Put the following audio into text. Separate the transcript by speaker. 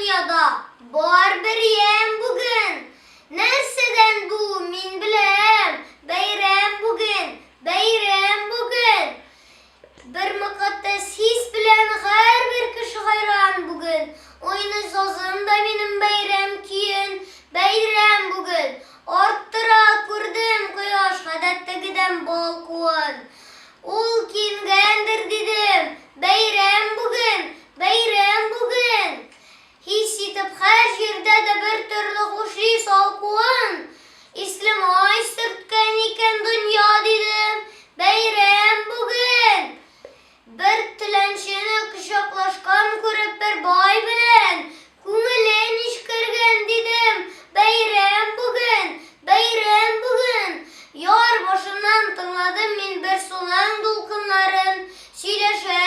Speaker 1: дөньяда бар бер ямь бүген. Нәрсәдән бу, мин беләм, бәйрәм бүген, бәйрәм бүген. Бер мөкатдәс хис белән һәрбер кеше хайран бүген. Уйный сазым да минем бәйрәм көен, бәйрәм бүген. Арттыра күрдем кояш гадәттәгедән балкуын. Ул киенгәндер, дидем, бәйрәм бүген, бәйрәм бүген. Хис итеп һәр җирдә дә бер төрле хуш ис алкуын, Ислемай сөрткән икән дөнья, дидем, бәйрәм бүген. Бер теләнчене кочаклашкан күреп бер бай белән, күңеле нечкәргән, дидем, бәйрәм бүген, бәйрәм бүген. Яр башыннан тыңладым мин бер суның дулкыннарын, сөйләшә.